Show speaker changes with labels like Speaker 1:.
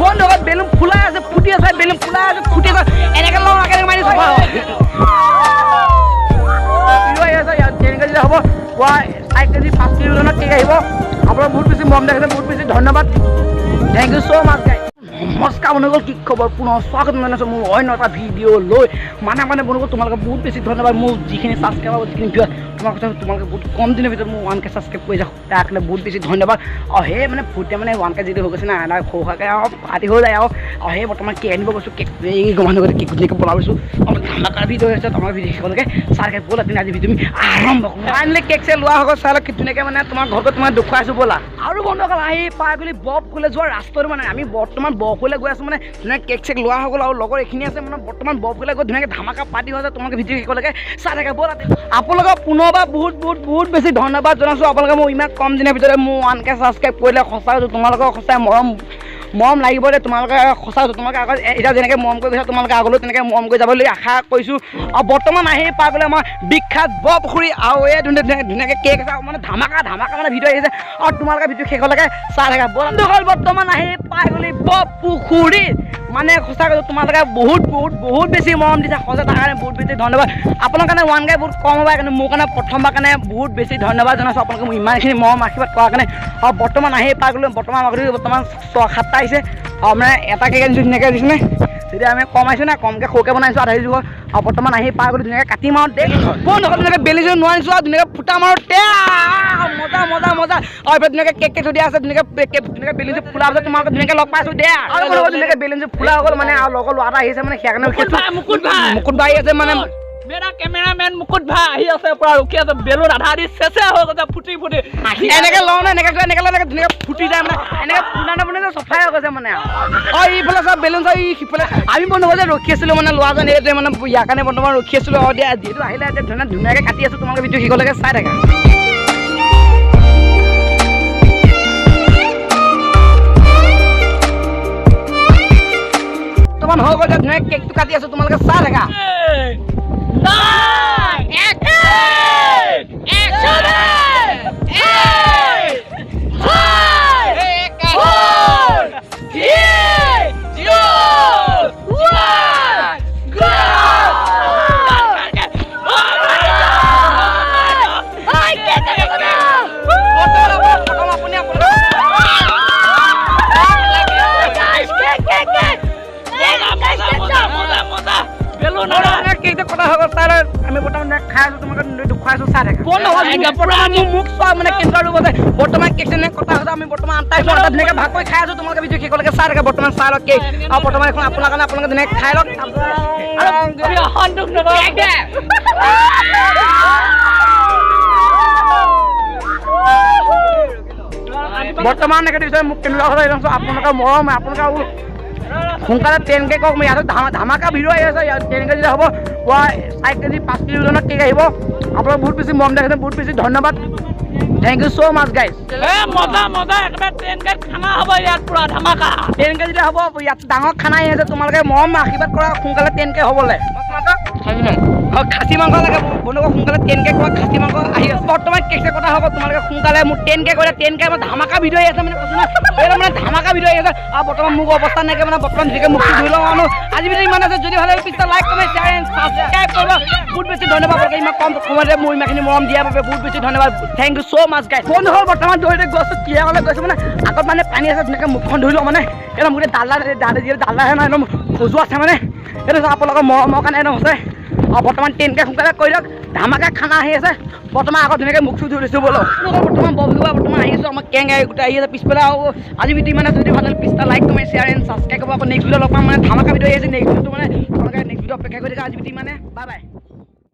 Speaker 1: বন্ধুসকল, বেলুন ফুলাই আছে, ফুটি আছে, বেলুন ফুলাই আছে, ফুটি আছে। এনেকৈ লওঁ, এনেকৈ মাৰি চফা হয়। আহি আছে ইয়াত। 10 কেজি হ'ব, পুৱা 4 কেজি 5 কেজি ওজনৰ কেক আহিব। আপোনাৰ বহুত বেছি মৰম দেখাইছে, বহুত বেছি ধন্যবাদ। Thank you so much, guys. নমস্কাৰ বন্ধুসকল, কি খবৰ? পুনৰ স্বাগত জনাইছোঁ মোৰ অন্য এটা ভিডিঅ' লৈ। মানে মানে বন্ধুসকল, তোমালোকে বহুত বেছি ধন্যবাদ। মোৰ যিখিনি ছাবস্ক্ৰাইবাৰ, যিখিনি ভিউৱাৰ, তোমাক কথা, তোমালোকে বহুত কম দিনৰ ভিতৰত মোৰ 1K subscribe কৰি যাওক, তাৰ কাৰণে বহুত বেছি ধন্যবাদ। আৰু সেই মানে ফূৰ্তিয়ে মানে 1K যিটো হৈ গৈছে না, এটা সৰু সুৰাকৈ আৰু পাৰ্টি হৈ যায়। আৰু আৰু সেই বৰ্তমান কেক আনিব গৈছোঁ। কেক এই মানুহ কেক ধুনীয়াকৈ বনাব লৈছোঁ আৰু ধামাকা ভিডিঅ' হৈছে। তোমাৰ ভিডিঅ' শেষলৈকে চাই থাকে। ব'লা তেনে আজি ভিডিঅ' আমি আৰম্ভ কৰোঁ। ফাইনেলি কেক চেক লোৱা হৈ গ'ল। চাই লওক, ধুনীয়াকৈ মানে তোমাৰ ঘৰত তোমাৰ দেখুৱাইছোঁ, ব'লা। আৰু বন্ধুসকল, আহি পাই গ'লি বৰপুখুৰীলৈ যোৱা ৰাস্তাটো। মানে আমি বৰ্তমান বৰপুখুৰীলৈ গৈ আছোঁ। মানে ধুনীয়াকৈ কেক চেক লোৱা হৈ গ'ল আৰু লগৰ এইখিনি আছে। মানে বৰ্তমান বৰপুখুৰীলৈ গৈ ধুনীয়াকৈ ধামাকা পাৰ্টি হৈ আছে। তোমালোকে ভিডিঅ' শেষলৈকে চাই থাকে, ব'লা। আপোনালোকক পুনৰবাৰ বহুত বহুত বহুত বেছি ধন্যবাদ জনাইছোঁ। আপোনালোকে মোক ইমান কম দিনৰ ভিতৰতে মোৰ 1K subscribe কৰিলে। সঁচা কৈছোঁ, তোমালোকৰ সঁচাই মৰম মৰম লাগিব দেই। তোমালোকে সঁচা কৈছোঁ, তোমালোকে আগত এতিয়া যেনেকৈ মৰম কৰি গৈছা, তোমালোকে আগলৈও তেনেকৈ মৰম কৰি যাবলৈ আশা কৰিছোঁ। আৰু বৰ্তমান আহি পাই গ'লে আমাৰ বিখ্যাত বৰপুখুৰী। আৰু এই ধুনীয়া ধুনীয়া ধুনীয়াকৈ কেক আছে। আৰু মানে ধামাকা ধামাকা মানে ভিডিঅ' আহিছে আৰু তোমালোকে ভিডিঅ' শেষলৈকে চাই থাকা। বন্ধুসকল, বৰ্তমান আহি পাই গ'লি বৰপুখুৰী। মানে সঁচা কৈছোঁ, তোমালোকে বহুত বহুত বহুত বেছি মৰম দিছা সঁচা, তাৰ কাৰণে বহুত বেছি ধন্যবাদ। আপোনাৰ কাৰণে 1K বহুত কম হ'ব, কিন্তু মোৰ কাৰণে প্ৰথমবাৰ কাৰণে বহুত বেছি ধন্যবাদ জনাইছোঁ আপোনালোকে মোক ইমানখিনি মৰম আশীৰ্বাদ কৰাৰ কাৰণে। আৰু বৰ্তমান আহি পাই গ'লোঁ। বৰ্তমান আমাৰ বৰ্তমান 6-7টা আহিছে। আৰু মানে এটা কেক আনিছোঁ, ধুনীয়াকৈ দিছোঁ। তেতিয়া আমি কম আহিছোঁ না, কমকৈ সৰুকৈ বনাইছোঁ, আধা কেজি। আৰু বৰ্তমান আহি পাই গ'লোঁ, ধুনীয়াকৈ কাটিম আৰু দেই। বন্ধুসকল, ধুনীয়াকৈ বেলি নোৱাৰিছোঁ আৰু ধুনীয়াকৈ ফুটাম আৰু তে মজা মজা মজা। আৰু এইফালে ধুনীয়াকৈ কেক কেক থৈ দিয়া আছে। ধুনীয়াকৈ কেক, ধুনীয়াকৈ বেলুনটো ফুলাৰ পিছত তোমালোকে ধুনীয়াকৈ লগ পাইছোঁ দে। আৰু বন্ধুসকল, ধুনীয়াকৈ বেলুনটো ফুলা হৈ গ'ল। মানে আৰু লগৰ ল'ৰা এটা আহিছে, মানে সেইকাৰণে
Speaker 2: মুকুট ভাই, মুকুট ভাই।
Speaker 1: মুকুট ভাই আছে মানে।
Speaker 2: মেৰা কেমেৰামেন মুকুট ভাই আহি আছে, পুৰা ৰখি আছে। বেলুন আধা আধি চেচে হৈ গৈছে ফুটি ফুটি।
Speaker 1: এনেকে লওঁ নে, এনেকে লওঁ, এনেকে লওঁ, এনেকে ধুনীয়াকে ফুটি যায়। মানে এনেকে ফুটা নাপুনে চফাই হৈ গৈছে মানে। আৰু অ ইফালে চব বেলুন চব ই সিফালে। আমি বন্ধু যে ৰখি আছিলোঁ, মানে ল'ৰাজন এইটোৱে, মানে ইয়াৰ কাৰণে বৰ্তমান ৰখি আছিলোঁ। আৰু দিয়া, যিহেতু আহিলে, এতিয়া ধুনীয়া ধুনীয়াকৈ কাটি আছোঁ। তোমালোকে ভিডিঅ' শেষলৈকে চাই থাকা। বৰ্তমান হৈ গ'ল, ধুনীয়াকৈ কেকটো কাটি আছোঁ, তোমালোকে চাই থাকা।
Speaker 2: 9, 8, 7, 8, 5, 4, 3, 2, 1, go!
Speaker 1: প্ৰথম আপুনি আপোনালোকে কেকটো কটা হৈ গ'ল, চাই লওক। আমি বৰ্তমান খাই আছো, তোমালোকে দেখুৱাই আছো, চাই থাকা। বৰ্তমান মোৰ মুখ চোৱা মানে কেনেকুৱা ৰূপ আছে। বৰ্তমান কেক যেনে কটা হৈছে, আমি বৰ্তমান আঠটা আহিছোঁ, আঠটা ধুনীয়াকৈ ভাগ কৰি খাই আছো। তোমালোকে ভিডিঅ' শেষলৈকে চাই থাকা। বৰ্তমান চাই লওক কেক। আৰু বৰ্তমান এখন আপোনাৰ কাৰণে, আপোনালোকে ধুনীয়াকৈ খাই লওক।
Speaker 2: আৰু সন্তোষ নকৰোঁ।
Speaker 1: বৰ্তমান এনেকৈ দিছে মোক কেনেকুৱা কথা একদম। আপোনালোকৰ মৰম, আপোনালোকে আৰু সোনকালে 10K কওক। ইয়াত ধামাকা ভিডিঅ' আহি আছে। ইয়াত 10 কেজি হ'ব, পুৱা 4 কেজি 5 কেজি ওজনৰ কেক আহিব। আপোনালোক বহুত বেছি মৰম দেখাইছে, বহুত বেছি ধন্যবাদ। Thank you so much, guys.
Speaker 2: এ মজা মজা, একেবাৰে 10 কেজি খানা হ'ব ইয়াত, পুৰা ধামাকা।
Speaker 1: 10 কেজি হ'ব, ইয়াত ডাঙৰ খানা আহি আছে। তোমালোকে মৰম আশীৰ্বাদ কৰা সোনকালে 10K হ'বলৈ। অঁ, খাচী মাংস লাগে বন্ধুসকল, সোনকালে 10K কোৱা, খাচী মাংস আহি আছে। বৰ্তমান কেক কটা হ'ব। তোমালোকে সোনকালে মোক 10K কৰে, 10K মানে ধামাকা ভিডিঅ' আহি আছে। মানে কৈছোঁ না, এইটো মানে ধামাকা ভিডিঅ' আহি আছে। আৰু বৰ্তমান মোক অৱস্থা নাইকিয়া, মানে বৰ্তমান ধুনীয়াকৈ মুখটো ধুই লওঁ। আৰু আজি ভিডিঅ' ইমান আছে। যদি ভাল লাগে পিছত like, comment, share and subscribe কৰিব। বহুত বেছি ধন্যবাদ আপোনালোকে ইমান কম সময়তে মোৰ ইমানখিনি মৰম দিয়াৰ বাবে বহুত বেছি ধন্যবাদ। Thank you so much, guys. বন্ধুসকল, বৰ্তমান ধৰি ধৰি গৈছোঁ। কিহলৈ গৈছোঁ মানে আগত মানে পানী আছে, ধুনীয়াকৈ মুখখন ধুই লওঁ। মানে একদম গোটেই দাল্লা দাদা যিহেতু দাল্লাহে নহয়, একদম খজুৱা আছে। মানে এইটো আপোনালোকৰ মৰমৰ কাৰণে একদম হৈছে। আৰু বৰ্তমান 10K সোনকালে কৰি দিয়ক, ধামাকা খানা আহি আছে। বৰ্তমান আগত ধুনীয়াকৈ মুখ চুখ ধুই লৈছোঁ, ব'লক। বৰ্তমান বৰবিহুৱা বৰ্তমান আহিছোঁ। আমাৰ কেং গোটেই আহি আছে পিছফালে। আৰু আজি ভিডিঅ' ইমান আছে। যদি ভাল লাগে পিছটা like, comment, share and subscribe কৰিব। আকৌ নেক্সট ভিডিঅ' লগ পাম। মানে ধামাকা ভিডিঅ' আহি আছে নেক্সট ভিডিঅ'টো। মানে তোমালোকে নেক্সট ভিডিঅ' অপেক্ষা কৰি থাকা। আজি ভিডিঅ' ইমানে, বাই বাই।